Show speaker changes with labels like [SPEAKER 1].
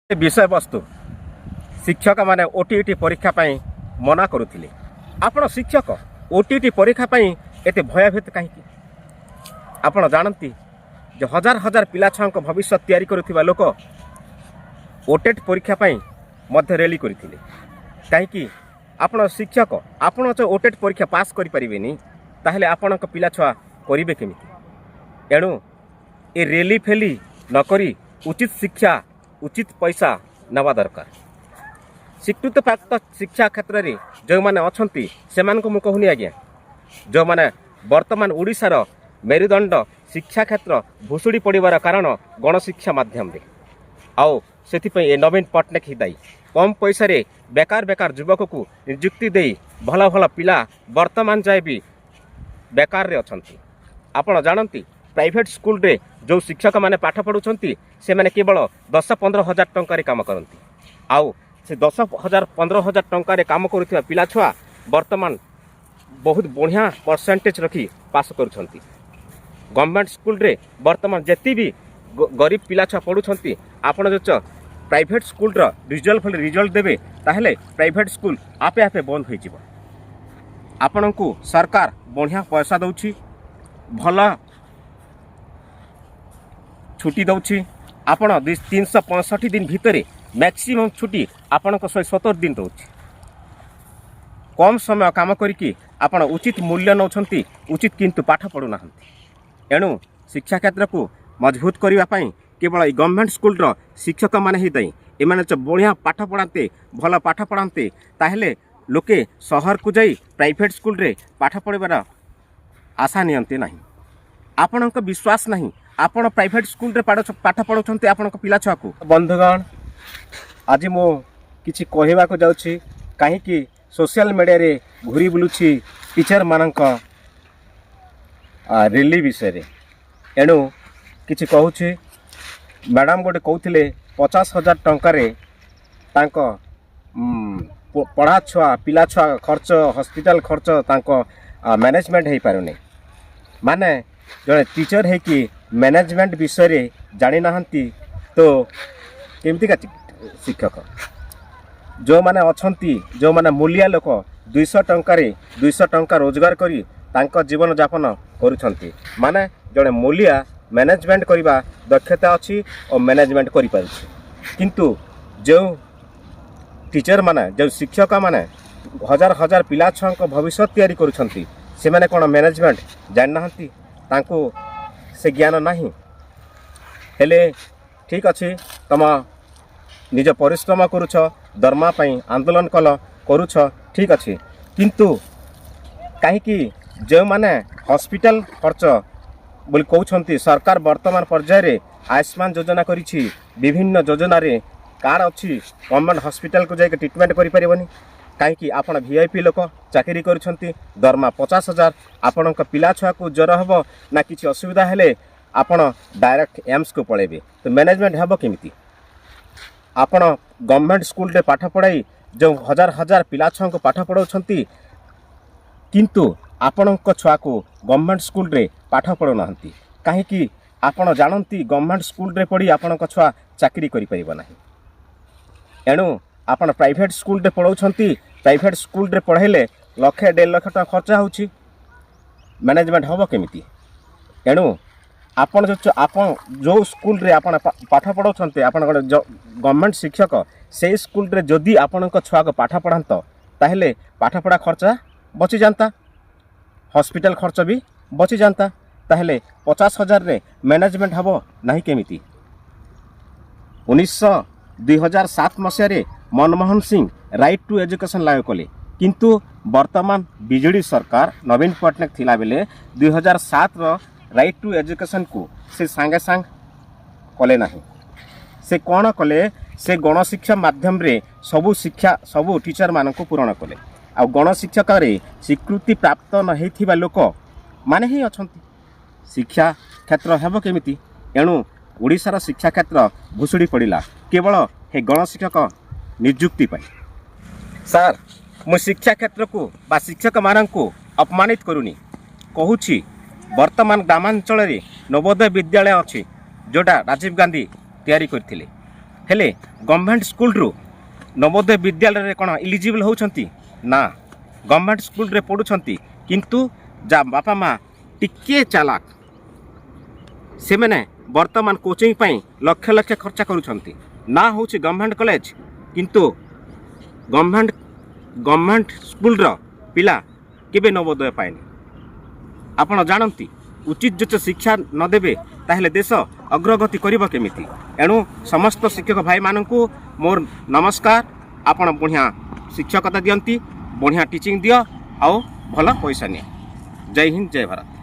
[SPEAKER 1] ବିଷୟବସ୍ତୁ, ଶିକ୍ଷକମାନେ ଓଟିଇଟି ପରୀକ୍ଷା ପାଇଁ ମନା କରୁଥିଲେ। ଆପଣ ଶିକ୍ଷକ, ଓଟିଇଟି ପରୀକ୍ଷା ପାଇଁ ଏତେ ଭୟଭୀତ କାହିଁକି? ଆପଣ ଜାଣନ୍ତି ଯେ ହଜାର ହଜାର ପିଲା ଛୁଆଙ୍କ ଭବିଷ୍ୟତ ତିଆରି କରୁଥିବା ଲୋକ ଓଟେଟ୍ ପରୀକ୍ଷା ପାଇଁ ମଧ୍ୟ ରେଲି କରିଥିଲେ। କାହିଁକି? ଆପଣ ଶିକ୍ଷକ, ଆପଣ ଯେଉଁ ଓଟେଟ୍ ପରୀକ୍ଷା ପାସ୍ କରିପାରିବେନି, ତାହେଲେ ଆପଣଙ୍କ ପିଲା ଛୁଆ କରିବେ କେମିତି? ଏଣୁ ଏ ରେଲି ଫେଲି ନକରି ଉଚିତ ଶିକ୍ଷା, ଉଚିତ ପଇସା ନେବା ଦରକାର। ସ୍ୱୀକୃତିପ୍ରାପ୍ତ ଶିକ୍ଷା କ୍ଷେତ୍ରରେ ଯେଉଁମାନେ ଅଛନ୍ତି, ସେମାନଙ୍କୁ ମୁଁ କହୁନି ଆଜ୍ଞା। ଯେଉଁମାନେ ବର୍ତ୍ତମାନ ଓଡ଼ିଶାର ମେରୁଦଣ୍ଡ ଶିକ୍ଷା କ୍ଷେତ୍ର ଭୁଷୁଡ଼ି ପଡ଼ିବାର କାରଣ ଗଣଶିକ୍ଷା ମାଧ୍ୟମରେ, ଆଉ ସେଥିପାଇଁ ଏ ନବୀନ ପଟ୍ଟନାୟକ ହିଁ ଦାୟୀ। କମ୍ ପଇସାରେ ବେକାର ବେକାର ଯୁବକକୁ ନିଯୁକ୍ତି ଦେଇ ଭଲ ଭଲ ପିଲା ବର୍ତ୍ତମାନ ଯାଏ ବି ବେକାରରେ ଅଛନ୍ତି। ଆପଣ ଜାଣନ୍ତି, ପ୍ରାଇଭେଟ୍ ସ୍କୁଲରେ ଯେଉଁ ଶିକ୍ଷକମାନେ ପାଠ ପଢ଼ୁଛନ୍ତି, ସେମାନେ କେବଳ 10-15 ହଜାର ଟଙ୍କାରେ କାମ କରନ୍ତି। ଆଉ ସେ 10,000 15,000 ଟଙ୍କାରେ କାମ କରୁଥିବା ପିଲା ଛୁଆ ବର୍ତ୍ତମାନ ବହୁତ ବଢ଼ିଆ ପରସେଣ୍ଟେଜ୍ ରଖି ପାସ୍ କରୁଛନ୍ତି। ଗଭର୍ଣ୍ଣମେଣ୍ଟ ସ୍କୁଲରେ ବର୍ତ୍ତମାନ ଯେତିକି ବି ଗରିବ ପିଲା ଛୁଆ ପଢ଼ୁଛନ୍ତି, ଆପଣ ଯଦି ପ୍ରାଇଭେଟ୍ ସ୍କୁଲର ରିଜଲ୍ଟ ଭଳି ରିଜଲ୍ଟ ଦେବେ, ତାହେଲେ ପ୍ରାଇଭେଟ୍ ସ୍କୁଲ ଆପେ ଆପେ ବନ୍ଦ ହୋଇଯିବ। ଆପଣଙ୍କୁ ସରକାର ବଢ଼ିଆ ପଇସା ଦେଉଛି, ଭଲ ଛୁଟି ଦେଉଛି। ଆପଣ 365 ଦିନ ଭିତରେ ମ୍ୟାକ୍ସିମମ୍ ଛୁଟି ଆପଣଙ୍କ 170 ଦିନ ରହୁଛି। କମ୍ ସମୟ କାମ କରିକି ଆପଣ ଉଚିତ ମୂଲ୍ୟ ନେଉଛନ୍ତି, ଉଚିତ କିନ୍ତୁ ପାଠ ପଢ଼ୁନାହାନ୍ତି। ଏଣୁ ଶିକ୍ଷା କ୍ଷେତ୍ରକୁ ମଜବୁତ କରିବା ପାଇଁ କେବଳ ଏଇ ଗଭର୍ଣ୍ଣମେଣ୍ଟ ସ୍କୁଲର ଶିକ୍ଷକମାନେ ହିଁ ଦାୟୀ। ଏମାନେ ଯେଉଁ ବଢ଼ିଆ ପାଠ ପଢ଼ାନ୍ତେ, ଭଲ ପାଠ ପଢ଼ାନ୍ତେ, ତାହେଲେ ଲୋକେ ସହରକୁ ଯାଇ ପ୍ରାଇଭେଟ୍ ସ୍କୁଲରେ ପାଠ ପଢ଼ିବାର ଆଶା ନିଅନ୍ତି ନାହିଁ। ଆପଣଙ୍କ ବିଶ୍ୱାସ ନାହିଁ, ଆପଣ ପ୍ରାଇଭେଟ୍ ସ୍କୁଲରେ ପାଠ ପଢ଼ାଉଛନ୍ତି ଆପଣଙ୍କ ପିଲା ଛୁଆକୁ। ବନ୍ଧୁଗଣ, ଆଜି ମୁଁ କିଛି କହିବାକୁ ଯାଉଛି। କାହିଁକି ସୋସିଆଲ ମିଡ଼ିଆରେ ଘୁରି ବୁଲୁଛି ଟିଚରମାନଙ୍କ ରେଲି ବିଷୟରେ, ଏଣୁ କିଛି କହୁଛି। ମ୍ୟାଡ଼ାମ୍ ଗୋଟେ କହୁଥିଲେ, 50,000 ଟଙ୍କାରେ ତାଙ୍କ ପଢ଼ା ଛୁଆ, ପିଲା ଛୁଆ ଖର୍ଚ୍ଚ, ହସ୍ପିଟାଲ ଖର୍ଚ୍ଚ ତାଙ୍କ ମ୍ୟାନେଜମେଣ୍ଟ ହେଇପାରୁନି। ମାନେ ଜଣେ ଟିଚର ହେଇକି ମ୍ୟାନେଜମେଣ୍ଟ ବିଷୟରେ ଜାଣିନାହାନ୍ତି ତ କେମିତିକା ଶିକ୍ଷକ? ଯେଉଁମାନେ ଅଛନ୍ତି, ଯେଉଁମାନେ ମୂଲିଆ ଲୋକ, 200 ଟଙ୍କାରେ 200 ଟଙ୍କା ରୋଜଗାର କରି ତାଙ୍କ ଜୀବନଯାପନ କରୁଛନ୍ତି, ମାନେ ଜଣେ ମୂଲିଆ ମ୍ୟାନେଜମେଣ୍ଟ କରିବା ଦକ୍ଷତା ଅଛି ଓ ମ୍ୟାନେଜମେଣ୍ଟ କରିପାରୁଛି। କିନ୍ତୁ ଯେଉଁ ଟିଚରମାନେ, ଯେଉଁ ଶିକ୍ଷକମାନେ ହଜାର ହଜାର ପିଲା ଛୁଆଙ୍କ ଭବିଷ୍ୟତ ତିଆରି କରୁଛନ୍ତି, ସେମାନେ କ'ଣ ମ୍ୟାନେଜମେଣ୍ଟ ଜାଣିନାହାନ୍ତି? ତାଙ୍କୁ ସେ ଜ୍ଞାନ ନାହିଁ? ହେଲେ ଠିକ୍ ଅଛି, ତମ ନିଜ ପରିଶ୍ରମ କରୁଛ, ଦରମା ପାଇଁ ଆନ୍ଦୋଳନ କଲ, କରୁଛ, ଠିକ୍ ଅଛି। କିନ୍ତୁ କାହିଁକି ଯେଉଁମାନେ ହସ୍ପିଟାଲ ଖର୍ଚ୍ଚ ବୋଲି କହୁଛନ୍ତି, ସରକାର ବର୍ତ୍ତମାନ ପର୍ଯ୍ୟାୟରେ ଆୟୁଷ୍ମାନ ଯୋଜନା କରିଛି, ବିଭିନ୍ନ ଯୋଜନାରେ କାର୍ଡ଼ ଅଛି, ଗଭର୍ଣ୍ଣମେଣ୍ଟ ହସ୍ପିଟାଲକୁ ଯାଇକି ଟ୍ରିଟମେଣ୍ଟ କରିପାରିବନି କାହିଁକି? ଆପଣ ଭିଆଇପି ଲୋକ, ଚାକିରି କରୁଛନ୍ତି, ଦରମା 50,000। ଆପଣଙ୍କ ପିଲା ଛୁଆକୁ ଜ୍ୱର ହେବ ନା କିଛି ଅସୁବିଧା ହେଲେ ଆପଣ ଡାଇରେକ୍ଟ ଏମ୍ସକୁ ପଳାଇବେ, ତ ମ୍ୟାନେଜମେଣ୍ଟ ହେବ କେମିତି? ଆପଣ ଗଭର୍ଣ୍ଣମେଣ୍ଟ ସ୍କୁଲରେ ପାଠ ପଢ଼ାଇ ଯେଉଁ ହଜାର ହଜାର ପିଲା ଛୁଆଙ୍କୁ ପାଠ ପଢ଼ାଉଛନ୍ତି, କିନ୍ତୁ ଆପଣଙ୍କ ଛୁଆକୁ ଗଭର୍ଣ୍ଣମେଣ୍ଟ ସ୍କୁଲରେ ପାଠ ପଢ଼ାଉନାହାନ୍ତି କାହିଁକି? ଆପଣ ଜାଣନ୍ତି, ଗଭର୍ଣ୍ଣମେଣ୍ଟ ସ୍କୁଲରେ ପଢ଼ି ଆପଣଙ୍କ ଛୁଆ ଚାକିରି କରିପାରିବ ନାହିଁ। ଏଣୁ ଆପଣ ପ୍ରାଇଭେଟ୍ ସ୍କୁଲରେ ପଢ଼ାଉଛନ୍ତି। ପ୍ରାଇଭେଟ୍ ସ୍କୁଲରେ ପଢ଼ାଇଲେ ଲକ୍ଷେ 1.5 ଲକ୍ଷ ଟଙ୍କା ଖର୍ଚ୍ଚ ହେଉଛି, ମ୍ୟାନେଜମେଣ୍ଟ ହେବ କେମିତି? ଏଣୁ ଆପଣ ଯେଉଁ ଆପଣ ଯେଉଁ ସ୍କୁଲରେ ଆପଣ ପାଠ ପଢ଼ାଉଛନ୍ତି, ଆପଣ ଗୋଟେ ଗଭର୍ଣ୍ଣମେଣ୍ଟ ଶିକ୍ଷକ, ସେଇ ସ୍କୁଲରେ ଯଦି ଆପଣଙ୍କ ଛୁଆକୁ ପାଠ ପଢ଼ାନ୍ତ, ତାହେଲେ ପାଠପଢ଼ା ଖର୍ଚ୍ଚ ବଚିଯାନ୍ତା, ହସ୍ପିଟାଲ ଖର୍ଚ୍ଚ ବି ବଚିଯାନ୍ତା। ତାହେଲେ 50,000ରେ ମ୍ୟାନେଜମେଣ୍ଟ ହେବ ନାହିଁ କେମିତି? 2007 ମସିହାରେ Manmohan Singh right to education ଲାଗୁ କଲେ। କିନ୍ତୁ ବର୍ତ୍ତମାନ ବିଜେଡ଼ି ସରକାର ନବୀନ ପଟ୍ଟନାୟକ ଥିଲାବେଳେ 2007ର ରାଇଟ୍ ଟୁ ଏଜୁକେସନ୍କୁ ସେ ସାଙ୍ଗେ ସାଙ୍ଗେ କଲେ ନାହିଁ। ସେ କ'ଣ କଲେ? ସେ ଗଣଶିକ୍ଷା ମାଧ୍ୟମରେ ସବୁ ଶିକ୍ଷା, ସବୁ ଟିଚରମାନଙ୍କୁ ପୂରଣ କଲେ। ଆଉ ଗଣଶିକ୍ଷକରେ ସ୍ୱୀକୃତି ପ୍ରାପ୍ତ ନ ହେଇଥିବା ଲୋକ ମାନେ ହିଁ ଅଛନ୍ତି, ଶିକ୍ଷା କ୍ଷେତ୍ର ହେବ କେମିତି? ଏଣୁ ଓଡ଼ିଶାର ଶିକ୍ଷା କ୍ଷେତ୍ର ଭୁଷୁଡ଼ି ପଡ଼ିଲା କେବଳ ହେ ଗଣଶିକ୍ଷକ ନିଯୁକ୍ତି ପାଇଁ। ସାର୍, ମୁଁ ଶିକ୍ଷା କ୍ଷେତ୍ରକୁ ବା ଶିକ୍ଷକମାନଙ୍କୁ ଅପମାନିତ କରୁନି। କହୁଛି, ବର୍ତ୍ତମାନ ଗ୍ରାମାଞ୍ଚଳରେ ନବୋଦୟ ବିଦ୍ୟାଳୟ ଅଛି, ଯେଉଁଟା ରାଜୀବ ଗାନ୍ଧୀ ତିଆରି କରିଥିଲେ। ହେଲେ ଗଭର୍ଣ୍ଣମେଣ୍ଟ ସ୍କୁଲରୁ ନବୋଦୟ ବିଦ୍ୟାଳୟରେ କ'ଣ ଇଲିଜିବଲ୍ ହେଉଛନ୍ତି ନା? ଗଭର୍ଣ୍ଣମେଣ୍ଟ ସ୍କୁଲରେ ପଢ଼ୁଛନ୍ତି, କିନ୍ତୁ ଯାହା ବାପା ମା ଟିକିଏ ଚାଲାକ, ସେମାନେ ବର୍ତ୍ତମାନ କୋଚିଂ ପାଇଁ ଲକ୍ଷ ଲକ୍ଷ ଖର୍ଚ୍ଚ କରୁଛନ୍ତି। ନା ହେଉଛି ଗଭର୍ଣ୍ଣମେଣ୍ଟ କଲେଜ, କିନ୍ତୁ ଗଭର୍ଣ୍ଣମେଣ୍ଟ ସ୍କୁଲର ପିଲା କେବେ ନବୋଦୟ ପାଏନି। ଆପଣ ଜାଣନ୍ତି, ଉଚିତ ଯଦି ଶିକ୍ଷା ନ ଦେବେ, ତାହେଲେ ଦେଶ ଅଗ୍ରଗତି କରିବ କେମିତି? ଏଣୁ ସମସ୍ତ ଶିକ୍ଷକ ଭାଇମାନଙ୍କୁ ମୋର ନମସ୍କାର। ଆପଣ ବଢ଼ିଆ ଶିକ୍ଷକତା ଦିଅନ୍ତି, ବଢ଼ିଆ ଟିଚିଂ ଦିଅ ଆଉ ଭଲ ପଇସା ନିଅ। ଜୟ ହିନ୍ଦ, ଜୟ ଭାରତ।